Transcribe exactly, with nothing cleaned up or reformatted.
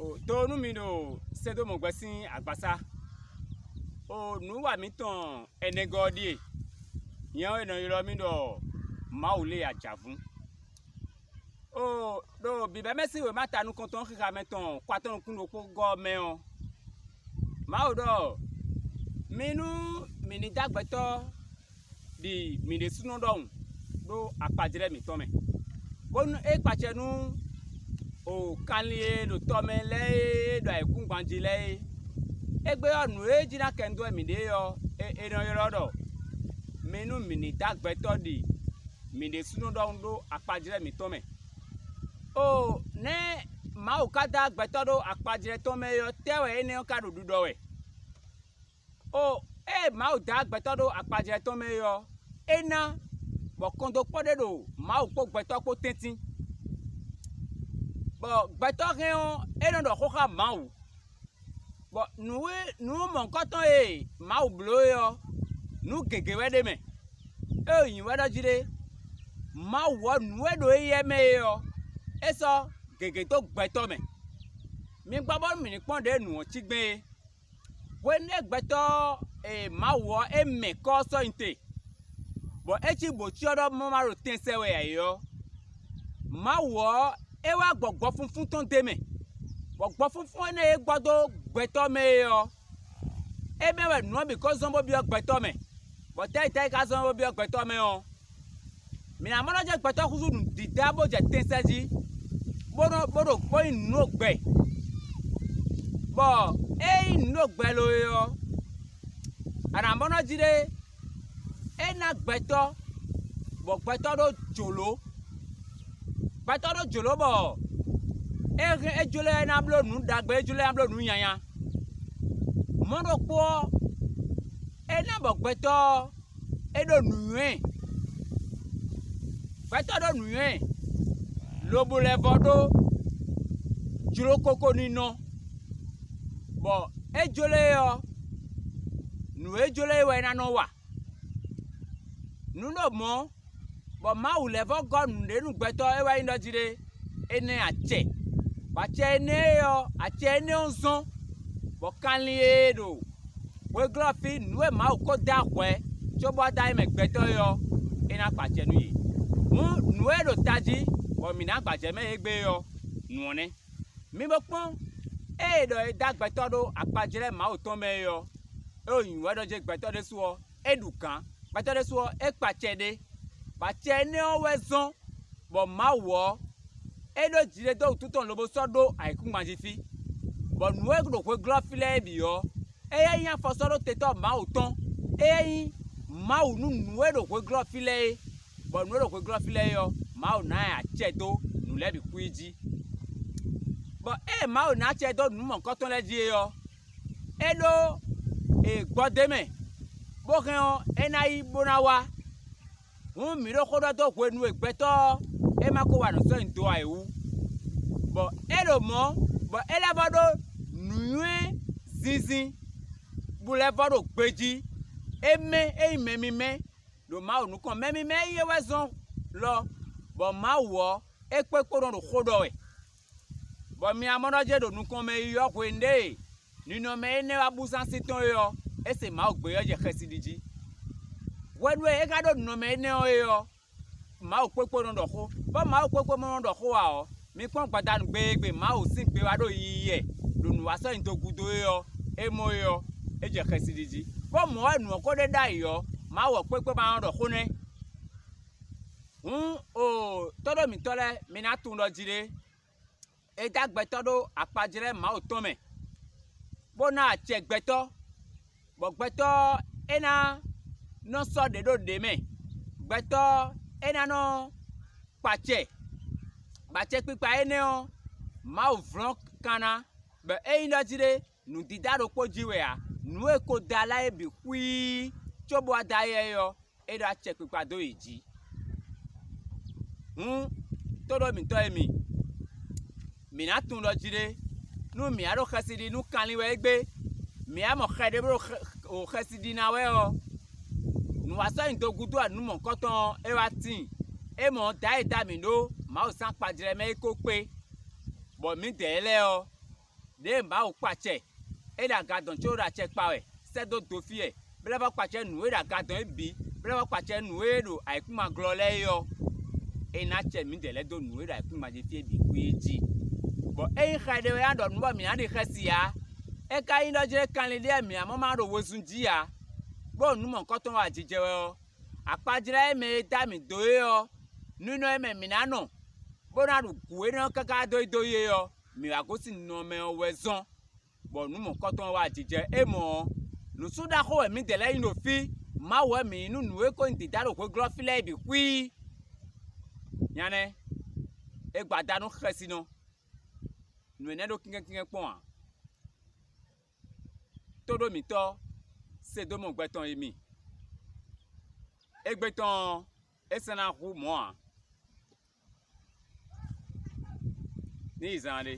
Do nú mi ɖo Sedómu gbɛ sín agbasá. O nǔwa mǐtɔn ɛnɛgɔ́ ɔ́ ɖíe: nyɛ ɔ́, è nɔ ylɔ́ mì ɖɔ Mawu lě ajǎvún. O ɖo bǐbɛ́mɛ sín wěma ta nukɔntɔn xixa mɛ tɔn kɔ atɔn nukún ɖokpó gɔ́ ɔ́ mɛ ɔ́, Mawu ɖɔ: mi nú mǐ ní dó agbɛtɔ́ ɖi mǐ ɖésúnɔ ɖɔhun ɖó akpajlɛ́ mǐtɔn mɛ, bónú é kpacɛ nú o kanlin e ɖo tɔ mɛ lɛ́ɛ e ɖo ayǐkúngban jí lɛ́ɛ é. Égbé ɔ́, nǔ e jí ná kɛ nu dó wɛ mǐ ɖe é ɔ́, é é nɔ ylɔ́ ɖɔ mi nú mǐ ní dó agbɛtɔ́ ɖi mǐ ɖésúnɔ ɖɔhun ɖó akpajlɛ́ mǐtɔn mɛ. O nɛ̌ Mawu ka dó agbɛtɔ́ ɖó akpajlɛ́ tɔn mɛ é ɔ́, tɛ́ wɛ énɛ́ ɔ́ ka ɖo ɖiɖɔ wɛ? O ée Mawu dó agbɛtɔ́ ɖó akpajlɛ́ tɔn mɛ é ɔ́, é ná bɔ kɔndókpɔ́ ɖé ɖo Mawu kpó gbɛtɔ́ kpó tɛ́ntin, bɔ gbɛtɔ́ hɛn ɔ́, é nɔ ɖɔ xó xá Mawu. Bɔ nǔ e nǔ mɔ̌hunkɔtɔn e Mawu bló é ɔ́, nǔ gěgé wɛ ɖ'é mɛ. É ɖo nyǐ wɛ ɖɔ jí ɖé: Mawu ɔ́, nǔ e ɖo éyɛ́ mɛ é ɔ́, é sɔ́ gěgé dó gbɛtɔ́ mɛ. Mi gbɔ bónú mǐ ní kpɔ́n ɖě nǔ ɔ́ cí gbɛn é. Hwenu e gbɛtɔ́ e Mawu ɔ́ e mɛ kɔ́ ɔ́ sɔ́ nyi te, bɔ é cí bǒcyɔ́ɖɔmɔ ma ɖo tɛn sɛ wɛ ǎ é ɔ́, Mawu ɔ́, é wá gbɔ gbɔfunfún tɔn d'é mɛ, bɔ gbɔfunfún énɛ́ e gbɔ dó gbɛtɔ́ mɛ é ɔ́, é mɛ wɛ nǔ ɔ́ bǐ ko zɔ́n bó byɔ́ gbɛtɔ́ mɛ, bɔ tɛ́ e tɛ́ e ka zɔ́n bó byɔ́ gbɛtɔ́ mɛ ɔ́, mǐ ná mɔ nɔ jɛ gbɛtɔ́ húzú nǔdídá bó jɛ tɛnsɛ jí, bó nɔ bó ɖo bó nyí nǔ ɖo gbɛ, bɔ é nyí nǔ ɖo gbɛ lo é ɔ́, a nǎ mɔ nɔ jí ɖé, é ná gbɛtɔ́, bɔ gbɛtɔ́ ɖó jǒló. Gbɛtɔ́ ɖó jǒló bɔ é hɛn é jló ɛ ná bló nǔ ɖagbe, é jló ɛ ná bló nǔ nyanya. Mɔ̌ ɖokpó ɔ́, é ná bɔ gbɛtɔ́ ɔ́, é ɖo nǔnywɛ́. Gbɛtɔ́ ɖó nǔnywɛ́, lobo lɛ́ vɔ ɖó jló kókó nínɔ, bɔ é jló e ɔ́, nǔ e jló e wɛ é ná nɔ wa. Nǔ ɖo mɔ̌, bɔ Mawu lɛ́ vɔ gɔ́ nǔɖé nú gbɛtɔ́ é wɛ nyí ɖɔ jí ɖé: énɛ́ acɛ, bɔ acɛ énɛ́ e ɔ́, acɛ énɛ́ ɔ́ zɔ́n, bɔ kanlin e ɖo hweglɔ́ fí nǔ e Mawu ko dó ahwɛ cóbɔ dó ayi mɛ gbɛtɔ́ é ɔ́, é ná kpa acɛ nú yě. Hǔn nǔ e ɖo tají, bɔ mǐ ná gbajɛ mɛ égbé é ɔ́, nǔ ɔ́ nɛ́. Mi bo kpɔ́n, ée è ɖɔ è dó agbɛtɔ́ ɖó akpajlɛ́ Mawu tɔn mɛ é ɔ́, é ɖo nyǐ wɛ ɖɔ jɛ́n gbɛtɔ́ ɖésú ɔ́, é ɖu gǎn; gbɛtɔ́ ɖésú ɔ́, é kpa acɛ ɖé, bɔ acɛ énɛ́ ɔ́ wɛ zɔ́n bɔ Mawu ɔ́, é ɖó jiɖedówǔtu tɔn lobo sɔ́ ɖó ayǐkúngban jí fí, bɔ nǔ e ɖo hweglɔ́ fí lɛ́ɛ é bǐ ɔ́, éyɛ́ nyí afɔsɔ́ɖótetɔ́ Mawu tɔn, éyɛ́ nyí Mawu nú nǔ e ɖo hweglɔ́ fí lɛ́ɛ é, bɔ nǔ e ɖo hweglɔ́ fí lɛ́ɛ é ɔ́, Mawu ná ɛ acɛ dó nǔ lɛ́ɛ bǐ xwí jí. Bɔ ée Mawu ná acɛ dó nǔ mɔ̌hunkɔtɔn lɛ́ɛ jí é ɔ́, é ɖó è gbɔ d'é mɛ, bó hɛn ɔ́, é ná yi bó ná wá. Hǔn mǐ ɖo xó ɖɔ dó hwenu e gbɛtɔ́ ɔ́, é ma ko wa nǔ sɔ́ nyi do ǎ é wú, bɔ é ɖo mɔ̌, bɔ é lɛ́ vɔ ɖó nǔnywɛ́ zinzin, bó lɛ́ vɔ ɖo gbejí. É mɛ é nyí mɛ mímɛ́ ɖo Mawu nukɔn. Mɛ mímɛ́ e nyí é wɛ zɔ́n lɔ, bɔ Mawu ɔ́, é kpé kpó nɔ ɖo xó ɖɔ wɛ. Bɔ mi amɔ́nɔjɛ́ ɖo nukɔn mɛ yi ɔ́ hwenu ɖé e ninɔmɛ énɛ́ wá bú zán sín tɔn é ɔ́, é se Mawu gbé ɔ́ jɛ xɛsi ɖi jí. Hwenu e é ka ɖó ninɔmɛ énɛ́ ɔ́ é ɔ́, Mawu kpékpé nɔ ɖɔ xó, bɔ Mawu kpékpé ma nɔ ɖɔ xó ǎ ɔ́, mi kpɔ́n gbadanu gbe e gbe Mawu sín gbe wá ɖo yiyi wɛ ɖo nǔ wa sɔ́ nyi do gúdo é ɔ́, é mɔ é ɔ́, é jɛ xɛsi ɖi jí. Bó mɔ̌ wɛ nǔ ɔ́ ko ɖe ɖ'ayǐ ɔ́, Mawu ɔ́ kpékpé ma nɔ ɖɔ xó nɛ́. Hǔn, oo, tɔ́ɖó mǐtɔn lɛ́ɛ, mi ná tunwun ɖɔ jí ɖé: è dó agbɛtɔ́ ɖó akpajlɛ́ Mawu tɔn mɛ, bó ná acɛ gbɛtɔ́, bɔ gbɛtɔ́ ɔ́, é ná nɔ sɔ́ ɖě ɖo ɖě mɛ; gbɛtɔ́ ɔ́, é ná nɔ kpa acɛ, bɔ acɛkpikpa énɛ́ ɔ́, Mawu vlɔ́n kanna, bɔ é nyí ɖɔ jí ɖé nǔdídá ɖokpó jí wɛ ǎ; nǔ e ko dó alá é bǐ xwíí cóbó wá dó ayɛ é ɔ́, é ɖo acɛkpikpa dó yě jí. Hǔn, tóɖó mǐtɔn e mi, mǐ ná tunwun ɖɔ jí ɖé, nú mǐ á ɖo xɛsi ɖi nú kanlin wɛ égbé, mǐ á mɔ xɛ ɖé bó ɖo xɛsi ɖi ná wɛ ɔ́, nǔ wa sɔ́ nyi do gúdo ǎ nú mɔ̌hunkɔtɔn ɔ́, é wá tíin. É mɔ ɔ́, dǎ e dá mǐ ɖó Mawu sín akpajlɛ́ mɛ é ko kpé, bɔ mǐdɛɛ lɛ́ɛ ɔ́, Ɖěe Mawu kpa acɛ, é ɖo aga dɔn có ɖo acɛ kpa wɛ, sɛ́ dó do fí wɛ, bó lɛ́ vɔ́ kpa acɛ nǔ e ɖo aga dɔn é bǐ, bó lɛ́ vɔ́ kpa acɛ nǔ e ɖo ayǐkúngban glɔ́ lɛ́ɛ é ɔ́, é ná acɛ mǐdɛɛ lɛ́ɛ dó nǔ e ɖo ayǐkúngban jí fí é bǐ xwí é jí. Bɔ ényí xɛ ɖé wɛ ná ɖɔ nǔ bɔ mǐ ná ɖi xɛsi ǎ, é ka nyí ɖɔ jlé kanlin ɖé wɛ mǐ ná mɔ ma ɖo wezun jí ǎ, bó ɖo nǔ mɔ̌hunkɔtɔn wa jijɛ wɛ ɔ́, akpajlɛ́ e mɛ e dá mǐ dó é ɔ́, ninɔ e mɛ mǐ ná nɔ, bó ná ɖu gǔ énɛ́ ɔ́ káká dó yi dó yi é ɔ́, mǐ wá gosín ninɔ mɛ ɔ́ wɛ zɔ́n, bɔ nǔ mɔ̌hunkɔtɔn ɔ́ wá jijɛ é mɔ ɔ́, nǔsú ɖaxó wɛ mǐdɛɛ lɛ́ɛ nyí ɖo fí; Mawu wɛ mǐ nyí nú nǔ e ko nyí dǐdá ɖo hweglɔ́ fí lɛ́ɛ bǐ xwíí. Nya nɛ́, é gba da nú xɛsinɔ; nǔ énɛ́ ɖó kínkɛ́ntínkɛ́n kpɔ́n ǎ. Tóɖó mǐtɔn, Sedómu gbɛ tɔn e mi; égbé tɔn ɔ́, é sɛ́ ná hu mɔ̌ ǎ. Ní yi zan ɖé.